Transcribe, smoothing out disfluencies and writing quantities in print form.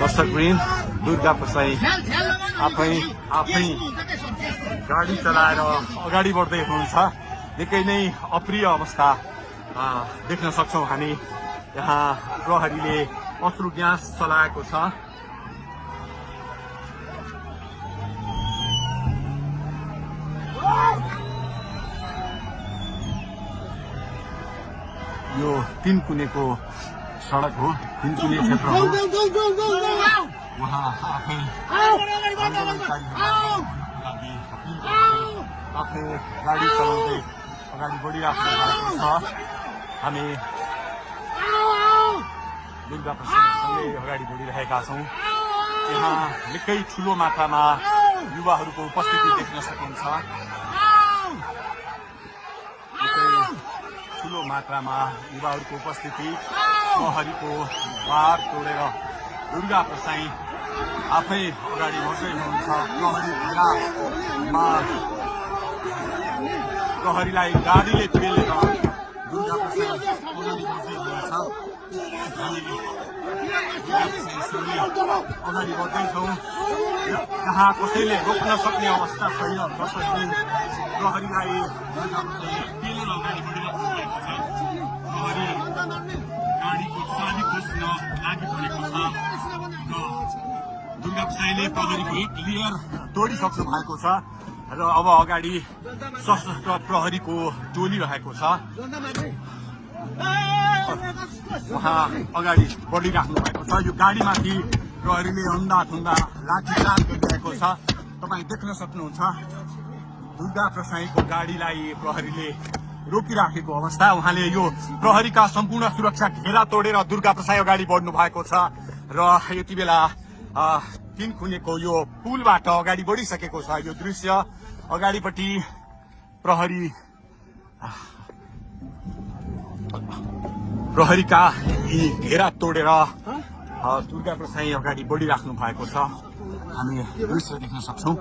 दर्शकवृन्द दुर्गा प्रसाई आफै गाडी चलाएर अगाडि बढ्दै हुनुहुन्छ। निकै नै अप्रिय अवस्था देख्न सक्छौं हामी। यहाँ प्रहरीले अश्रु ग्यास चलाएको छ। यो तीनकुनेको सडक हो, तीनकुने क्षेत्र हो। उहाँ आफै गाडी चलाउँदै अगाडि बढिराख्नु भएको छ। हामी दुर्गा प्रसादसँगै अगाडि बढिरहेका छौँ। यहाँ निकै ठुलो मात्रामा युवाहरूको उपस्थिति देख्न सकिन्छ। ठुलो मात्रामा युवाहरूको उपस्थिति, प्रहरीको बार तोडेर दुर्गा प्रसाई आफै अगाडि बढ्दै हुनुहुन्छ। प्रहरीलाई गाडीले पेलेर दुर्गा प्रसाई अगाडि बढ्दै हुनुहुन्छ। अगाडि बढ्दैछौँ। यहाँ कसैले रोक्न सक्ने अवस्था छैन। प्रहरीलाई दुर्गा प्रसाई पेलेर अगाडि बढिरहेको भएको छ। प्रहरी गाडीको चाबी खोज्न लागि परेको छ र दुर्गा प्रसाईले प्रहरीको एक लेयर तोडिसक्नु भएको छ र अब अगाडि सशस्त्र प्रहरीको टोली रहेको छ। उहाँ अगाडि बढिराख्नु भएको छ। यो गाडीमाथि प्रहरीले अन्धाधुन्दा लाठीचार्ज गरिरहेको छ। तपाईँ देख्न सक्नुहुन्छ दुर्गा प्रसाईको गाडीलाई प्रहरीले रोकिराखेको अवस्था। उहाँले यो प्रहरीका सम्पूर्ण सुरक्षा घेरा तोडेर दुर्गा प्रसाई अगाडि बढ्नु भएको छ र यति बेला तीनकुनेको यो पुलबाट अगाडि बढिसकेको छ। यो दृश्य अगाडिपट्टि प्रहरीका यी घेरा तोडेर दुर्गा प्रसाई अगाडि बढिराख्नु भएको छ। हामी दृश्य देख्न सक्छौं।